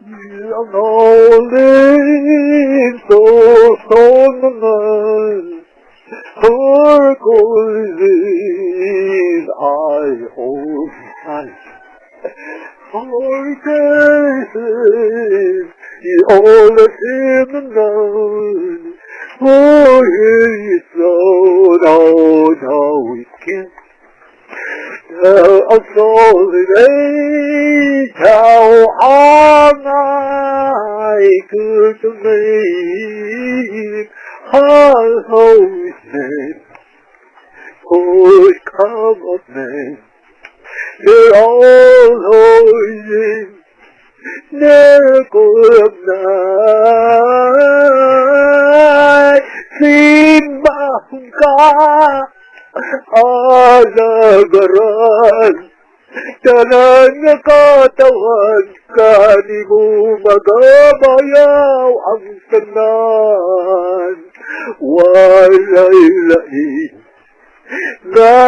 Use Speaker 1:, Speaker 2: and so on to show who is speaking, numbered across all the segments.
Speaker 1: Ang so naman for causes I hold tight. For cases you all let him alone. For his throne, oh no, we can't tell a soul how I could believe her name. Oh, come on, man. They're all holding their good night. Simbahon ka, alagaran, tanan nga katawan, kanimo magabayaw ang tanan. Walay lain nga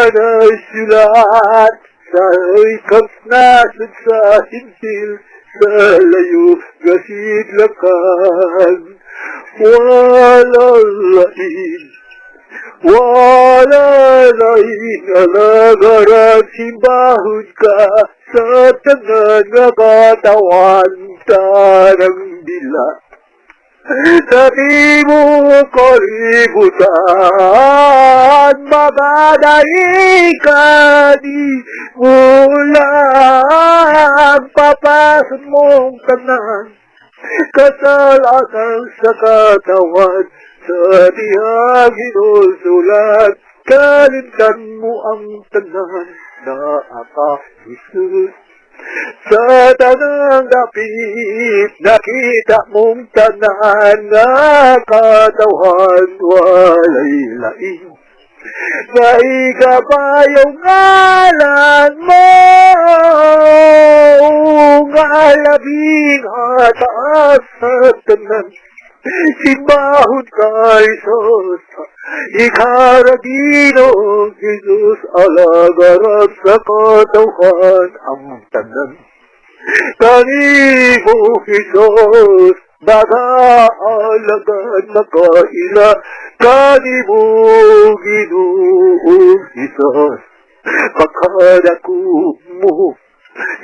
Speaker 1: nasulat sa ikap nasod sa hintil sa layo nga sidlakan. Walang lain, wala lain, alagaran, simbahon ka sa tanan nga katawan, tanang dila sa tibuok kalibutan, magadai ka di ulang, papasan mong tanan, kasalanan sa katawan, sa dihang hinusulat, kalimtan mo ang tanan na aka Jesus. Sa tanang dapit, nakita mong tanan na katawan, walay lain. Na ikabayaw ngalan mo, nga labing hataas sa tanan. Simbahon kay Jesus, ikaragino Jesus, alagaran sa katawan ang tanan. Kanimo Jesus, mag-aalagan makaila, kanimo Ginoong Jesus. Pagkadako mo,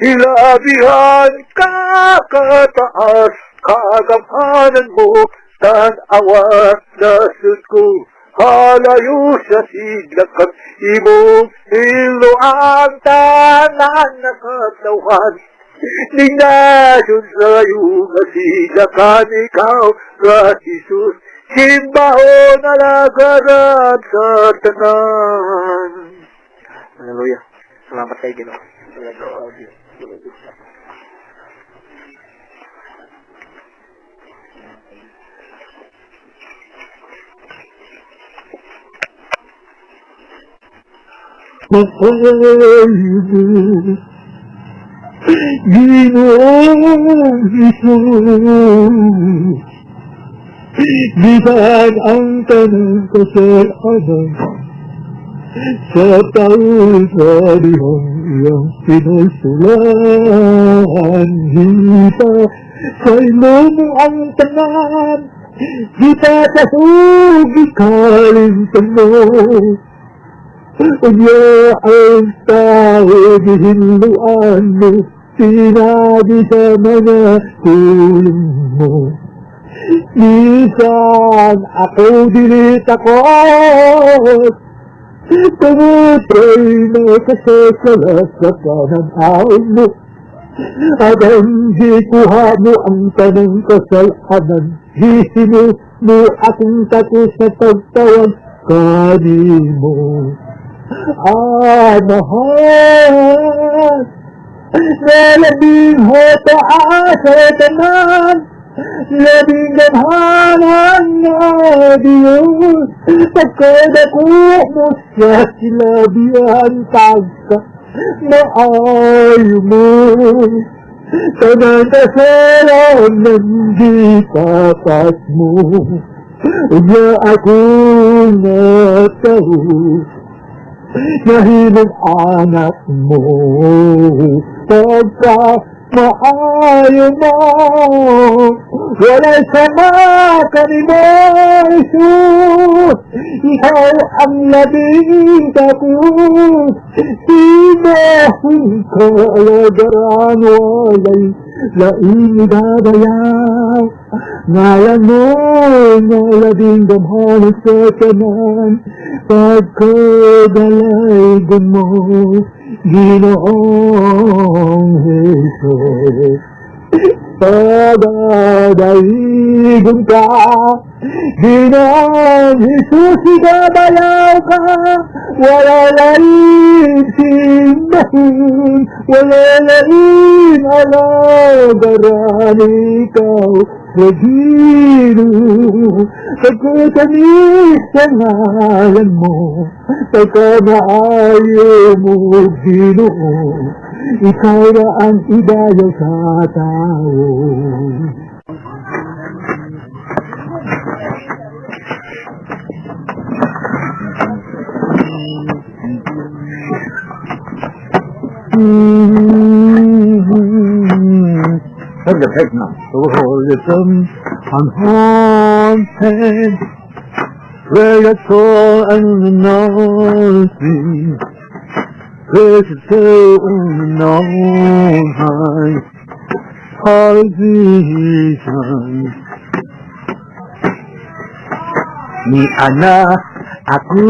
Speaker 1: hilabihan ka kataas, kagamhanan mo, tanawa nasud ko, halayo sa sidlakan, imong hilo ang tanan na katawan. Ninasyon sa iyo nga sidlakan ikaw, ra Jesus, simbahon alagaran sa tanan.
Speaker 2: Hallelujah. Salamat kay Ginoo.
Speaker 1: Mahal mo, Ginoong Jesus, bisan ang tanang kasalanan sa taon sa dihang iyang sinusulan. Hita sa ilo mo ang tanan, Hita sa sugi kalimtan mo. Unya ang tao gihinluan mo, Sinabi sa mga tulong mo. Bisan ako dili takot, Tungod kay nakasasala sa pananaw mo. Agang gikuha mo ang tanang kasalanan, Hihimo mo akong takos sa pagtawag kanimo. Amahan, na labing hataas sa tanan, labing gamhanan nga Diyos, pagkadako mo sa silabihan pagka maayo mo. Tanan kasalanan gitapat mo, Unya ako natawo, nahimong anak mo. Pagka Maayo mo, walay sama kanimo, Jesus. Ikaw ang labing takos, Simahon ka, alagaran, walay laing ibabayaw. Ngalan mo nga labing gamhanan sa tanan, pagkadalaygon mo, Ginoong Jesus. Pagadalaygon ka, Ginoong Jesus, igabayaw ka, wala laing simbahon, wala laing alagaran, ikaw sa Ginoo, pagkatamis sa ngalan mo, pagkamaayo mo, Ginoo, ikaw na ang ibayaw sa tao. Undertecknad. Ni ana ako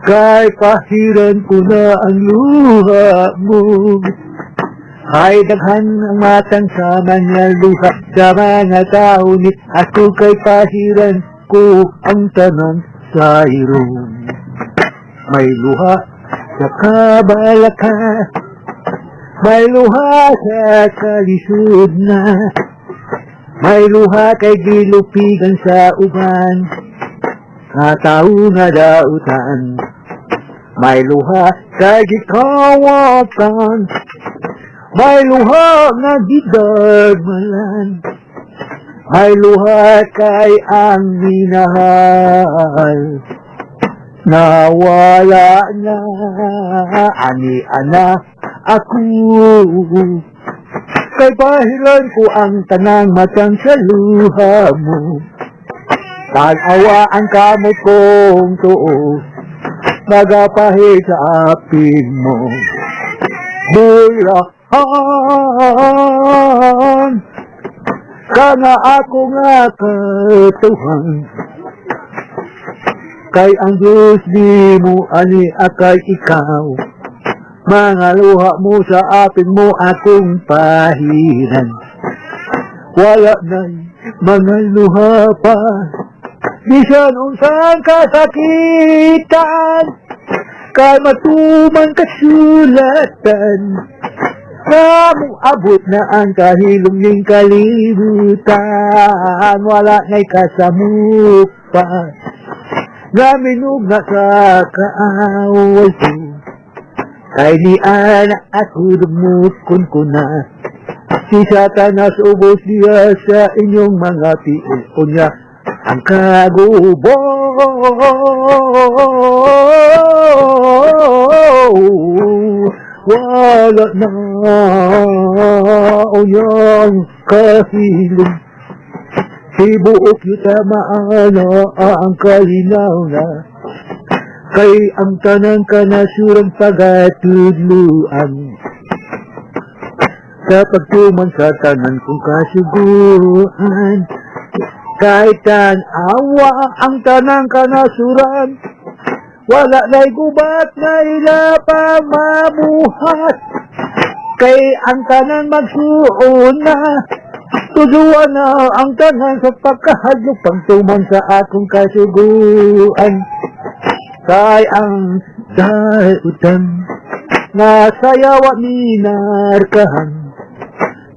Speaker 1: kay pahiran ko na ang luha mo. Ay daghan ang matang sa mga luha sa mga tao ni ako kay pahiran ko ang tanan sa irong. May luha sa kabalaka, may luha sa kalisod na, may luha kay gilupigan sa uban, nga tao nga dautan, may luha kay gikawatan, may luha nga gidagmalan, may luha kay ang minahal, nawala na, ani ana ako. Kay pahiran ko ang tanang matang sa luha mo. Tag-awa ang kamot kong tuo, nagapahid sa apin mo. Bulahan, ka nga ako nga katuhan. Kay ang Diyos di mo ani akay ikaw. Mga luha mo sa apin mo akong pahiran. Wala na'y mga luha pa, bisan unsang kasakitan, kay matuman kasulatan, abot na ang kahilom ning kalibutan, wala na'y kasamok pa, nga sa kaaway ko. Kay ni ana ako dumukon ko na, si Satanas ubos diya sa inyong mga tiil niya ang kagubo. Wala na uyang kahilom, hibuok yuta maana ang kalinaw na, kay ang tanang kanasuran pagatudluan sa pagtuman sa tanan kong kasuguan. Kahit tan-awa ang tanang kanasuran, wala na'y gubat na ila pamamuhat, kay ang tanan magsuon na, tuduan na ang tanan sa pagkahadlok pagtuman sa akong kasuguan. Kay ang dautan na sayawa ni narkahan,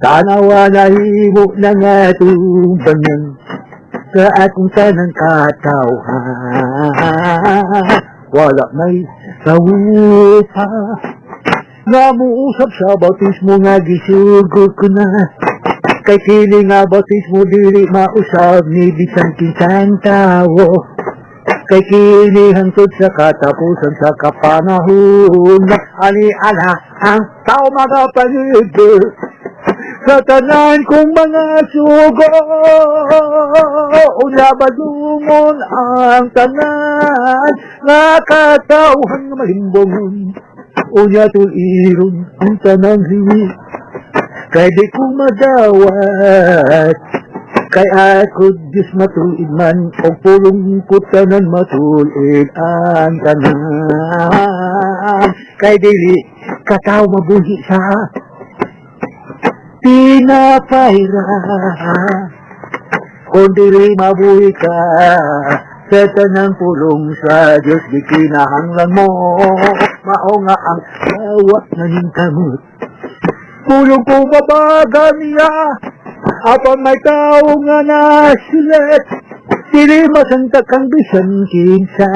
Speaker 1: tanawa na himo na nga tumbangan sa akong tanang katawhan. Wala na'y sawupa nga muusap sa bautismo nga gisugo ko na, kay kini nga bautismo dili mausab ni bisan kinsang tawo. Kay kini hangtod sa katapusan sa kapanahon. Ani ana ang tao magapangiti sa tanan kong mga sugo. Unya badlungon ang tanan nga katawhan nga malimbongon. Unya tuliron ang tanang hiwi. Kay di ko madawat. Kay ako Diyos matuid man, og pulong ko tanan matuid ang tanan. Kay dili kataw mabuhi sa tinapay ra, kung dili mabuhi ka sa tanang pulong sa Diyos gikinahanglan mo. Mao nga ang yawa nga ningkamot. Pulong ko mabaga niya, apan may tao nga nasulat. Dili masanta kang bisan kinsa,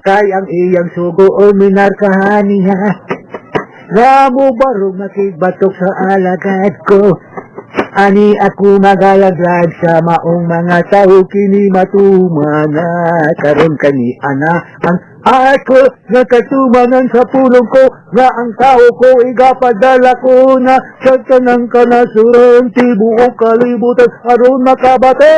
Speaker 1: kay ang iyang sugo o minarkahan niya. Nga mo barog makigbatok sa alagad ko. Ani ako magalaglag sa maong mga tao kini matumana. Karon kani ana ang ako nga katumanan sa pulong ko nga ang tao ko igapadala ko na sa tanang kanasuran tibuok kalibutan aron makabati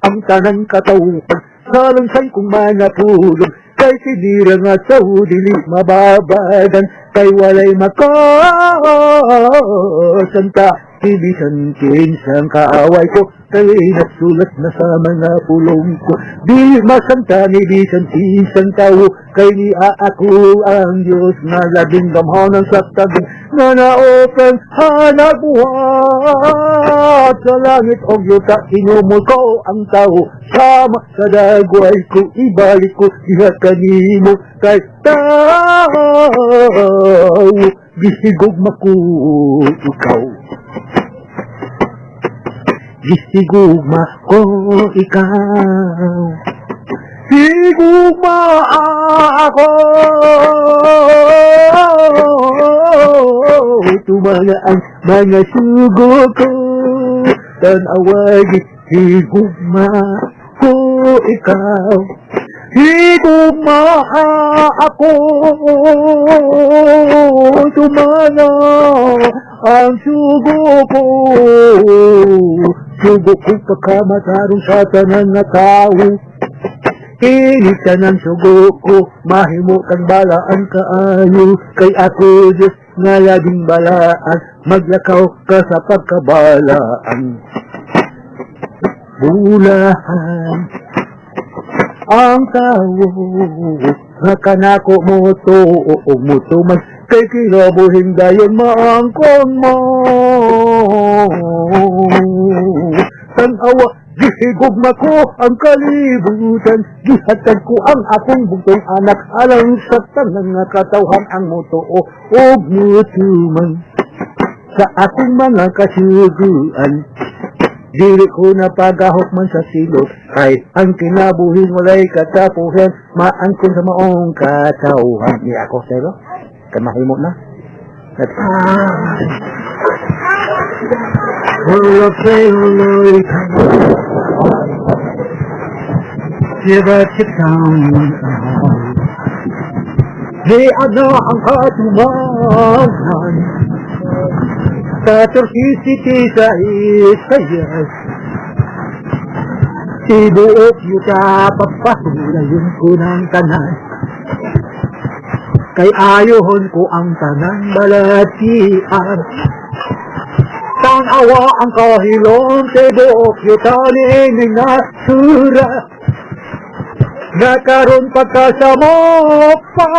Speaker 1: ang tanang katawhan sa langsay kong mga pulong, kay sinira nga sa dili mababagan, kay walay makasanta ibisan kinsang kaaway ko, kay nasulat na sa mga pulong ko. Di masanta ni bisan kinsang tao, kay niya ako ang Diyos nga labing gamhanan sa tagong nga naopen hanagbuhat sa langit og yuta. Hinumol ko ang tao sama sa dagway ko, ibalik ko diha kanimo, kay tao gihigugma ko ikaw, gihigugma ko ikaw, higugma ako. Tumana ang mga sugo ko, tanawag higugma ko ikaw, higugma ako. Tumana ang sugo ko, sugo ko pagkamatarong sa tanan nga tao. Kini tanan sugo ko mahimo kang balaan kaayo, kay ako Diyos nga labing balaan. Maglakaw ka sa pagkabalaan. Bulahan ang tao nga kanako mo tuo og mutuman, kay kinabuhing dayon maangkon mo. Tan-awa, gihigugma ko ang kalibutan, gihatag ko ang akong bugtong anak alang sa tanan nga katawhan ang motuo og mutuman sa akong mga kasuguan. Dili ko na pagahok man sa silot, kay ang kinabuhing walay katapusan maangkon sa maong katawhan. Ni ako sero kay mahimo na. Ah, wala sa'yo. Diba kitang di ana ang katumanan Katorsi sa Isayas. Tibuok yuta papahulayon ko ng tanan, kay ayohon ko ang tanang balatian. Tanawa ang kahilom tibuok yuta ni nga sura nga karon pagkasamo pa,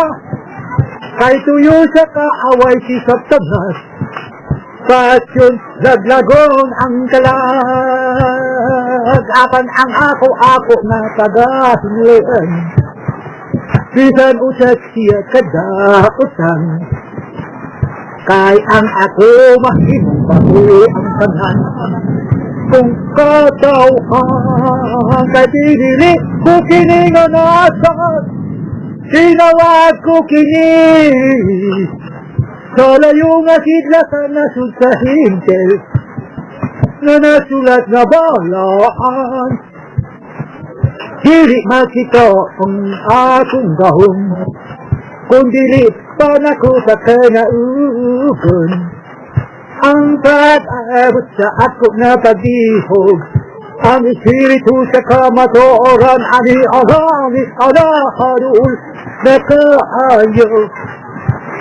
Speaker 1: kay tuyo sa kaaway si Satanas. Pasyon laglagon ang kalag, apan ang ako ako nga pagahinlian, bisan usad siya kadautan, kay ang ako mahimong bago ang tanan kung katawhan. Kay pinili ko kini nga nasad, tinawag ko kini sa layo nga sidlakan nasud sa hintel nga nasulat nga balaan. Dili makita ang akong gahom kung dili pa nako sa kanaugon. Ang pag-abot sa ako na paglihog, ang espiritu sa kamatuoran, ani ani alaharul na kaayo.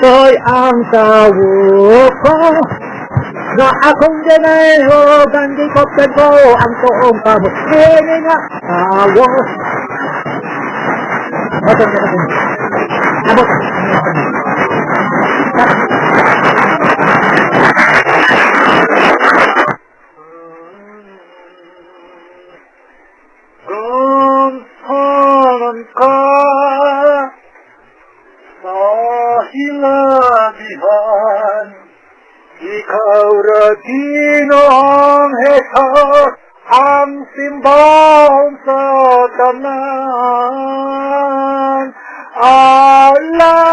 Speaker 1: Kay ang tawo ko nga akong ginahogan, gikoptan ko ang tuong kamot. Kini nga tawo. Abot, abot. Abot.
Speaker 2: Gamhanan ka sa hilabihan, ikaw ra, Ginoong Jesus, ang simbahon sa tanan. Alagaran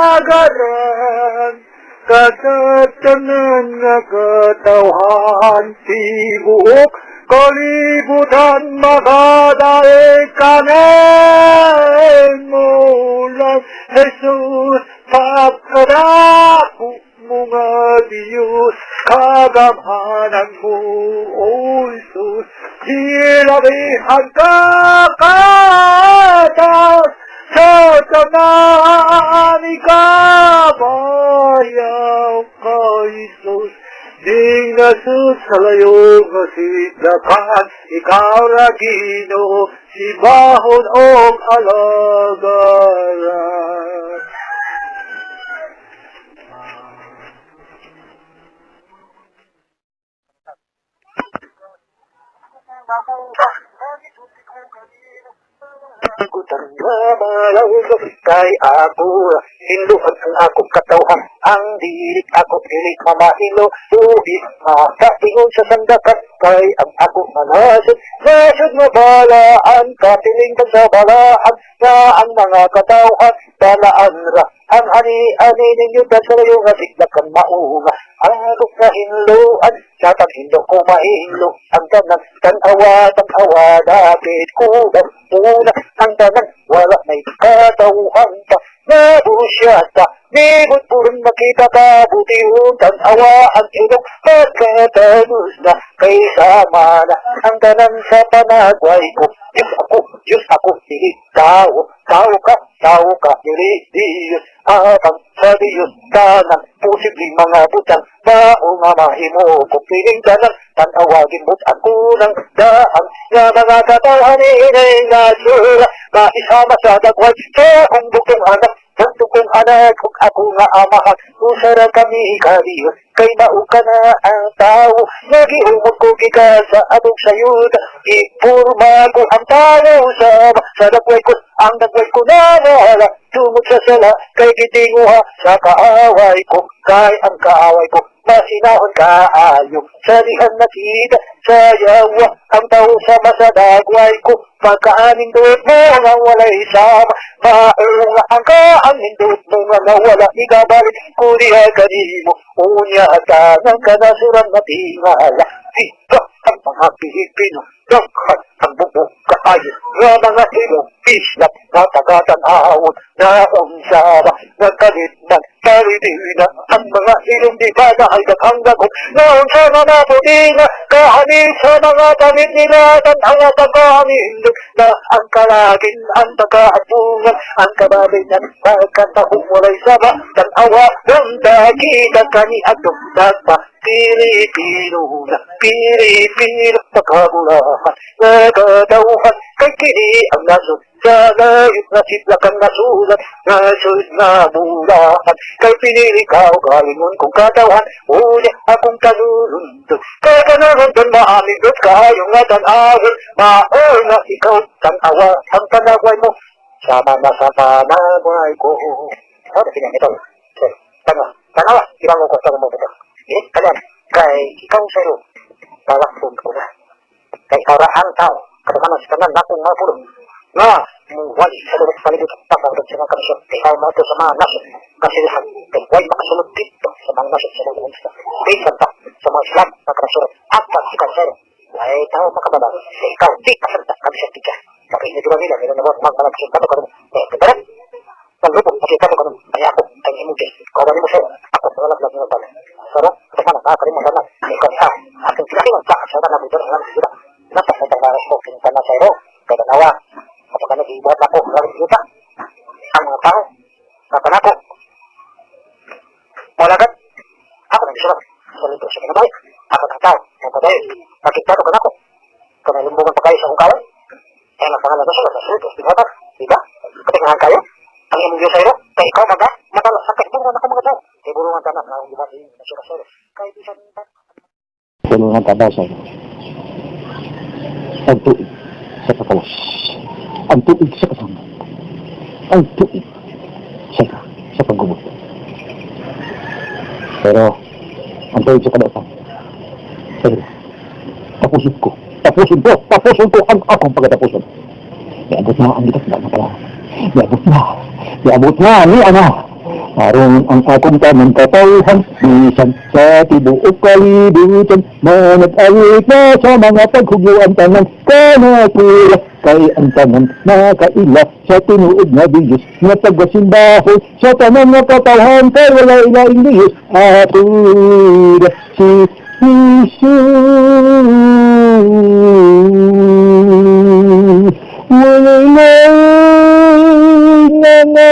Speaker 2: ka sa tanan nga katawhan, tibuok kalibutan makadaig kanimo lang, Jesus, pagkadako mo nga Diyos, kagamhanan mo, O Jesus, hilabihan ka kataas sa tanan, ikabayaw ka, Jesus. Ning nasud sa layo nga sidlakan, ikaw ra, Ginoo, simbahon og alagaran. Kay ako hinluan ang akong katawhan, ang dili ako dili mamahilo buhi makaingon sa sandakan, kay ang ako manasod nasod nga balaan, katiling sa balaan nga ang mga katawhan balaan ra ang ani-ani ninyo sa layo nga sidlakan. Mao nga ang akong kahinloan sa paghinlo ko mahilo ang tanan, tan-awa, tan-awa, dapit ko una ang tanan, wala may katawhan pa nabusyata nibot purong makita ka butihon, tan-awa ang ilong pagkatagos na kay sama na ang tanan sa panagway ko. Diyos ako, Diyos ako, dili tao, tao ka, tao ka, dili Diyos, apang sa Diyos, tanan, posibleng mga butang, mao nga mahimo ko piling tanan, tan-awagin mo't ang kunang daan, nga mga katawhan inay nasura, maisama sa dagway, sa akong bugtong anak, bugtong kong anak, ug ako nga amahan, usara kami ka Diyos, kay mao ka na ang tao, nagiumot ko gikan sa atong sayod, ipurma ko ang tao sa dagway ko, ang dagway ko na wala, tungod sa sala, kay gitinguha sa kaaway ko, kay ang kaaway ko, masinahon kaayo, sa dihan nakita, sa yawa, ang tao sama sa dagway ko, pagkaanindot mo nga walay sama, maunga ang kaanindot mo nga wala, ikabalik ko diha kanimo, unya at tanang kanasuran matingala, Viva ang mga Pilipino, daghan ang bubong kaayo, nga mga ilong bislap, nga taga-tanawon, na unsara, nagkalit man, karidina, ang mga ilong di ba na ay daghang dagong, na unsa nga maputi nga, kahanit sa mga damit nila, tan-awa pagkahanindot, na ang kalagin, ang taga-apungan, ang kababay ng pagkatahong walay sama, tan-awa, unta, kita kani atong dagpa, Pilipino na, Pilipino, pagkabulahan, nagkatauhan, kay kini ang nasod, sa layot na sidlakan nasulat, nasod na bulahan, kay pinili ka o galingon kong katawhan, uli akong kanulundot, kay kanulundot maamindot, kayo nga tan-awin, mao nga ikaw, tan-awa, ang panagway mo, sama na sa panagway ko. Ano na ito? Okay, tama, tanawa, ibang ko sa mga buta. Eh, kalan, kay ikaw sa'yo, balakon ko na. Kay ikaw ra ang tao, katumanon sa tanan nakong mga pulong, nga, muwali sa lubot palibot pasawdot sa mga kanasyon, kay ikaw mo sa mga nasyon, kasilihan, kay way makasulod dito sa mga nasyon sa mga unsa. Bisan pa sa mga Islam, mga kanasyon, at ikaw sa'yo, way tao makababa, kay ikaw di kasanta kami sa tiga. Pakinidot Tura nila, meron na ba, magmalag siya, kato karon. Eh, pero, paglupo, kasi kato karon, ay ako, ay imong Diyos. Kawa nimo siya, ako, wala lang nila pala. Saro, sa mana, kakarin mo sana, ikaw sa, aking sila, sa, sa na, buto, sa sila. Nasa, sa tangara, ko, kinita na sa iro, kaya nawa, kapag ano, gibuhat na ko, wala yuta. Ang mga tao, kapanako, Malagat, ako nang isulat. Sa libro sa kinabuhi, ako ng tao, ng patay, nakikita ko nako. Kung nalumbungan pa kayo sa akong kaway, ay ang pangalan ko sa sultos, di ba? Di ba? Katingahan kayo? Ang imong Diyos sa iro, kay ikaw maga, matala sa kahibungan ako mga tao. Kay burungan tanan, nga akong gimati, nasura-sura. Kay bisan pa.
Speaker 1: Tulungan tabasay. Ang tuig sa katawas. Ang tuig sa kasama. Ang tuig sa paggubot. Pero, ang tuig sa kadautan. Pero, tapusin ko. Tapusin ko. Tapusin ko ang akong pagkatapusan. Niabot na ang gitakda na pala. Niabot na. Niabot na ni ana. Aron ang akong tanan katawhan, bisan sa tibuok kalibutan, manag-awit na sa mga paghugyo ang tanan kanakula, kay ang tanan nakaila sa tinuod nga Diyos, nga pagkasimbahon sa tanan nga katawhan, kay wala ilaing Diyos, ato si Jesus. Walay laing nangalan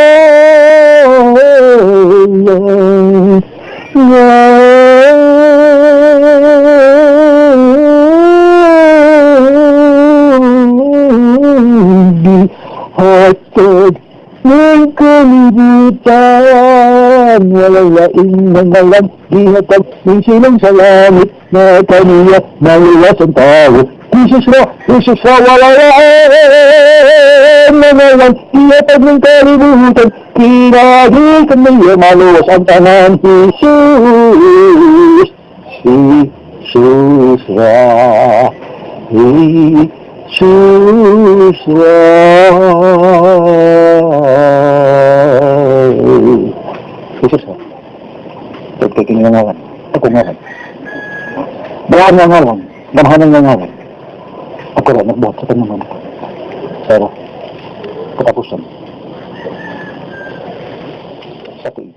Speaker 1: nga gihatag ng kalibutan, walay laing ngalan gihatag ng silong sa langit na kaniya maluwas ang tao. Jesus ra, Jesus ra, walay laing ngalan gihatag ng kalibutan, kinahi kaniya maluwas ang tanan. Jesus, Jesus ra, Jesus ra. Jesus ra. Pagkaking nga ngalan, ako ngalan. Bayaan nga ngalan, gamhanan nga ngalan. Ako ra, nagbuhat sa tanan ko. Pero, katapusan. Sa tuig.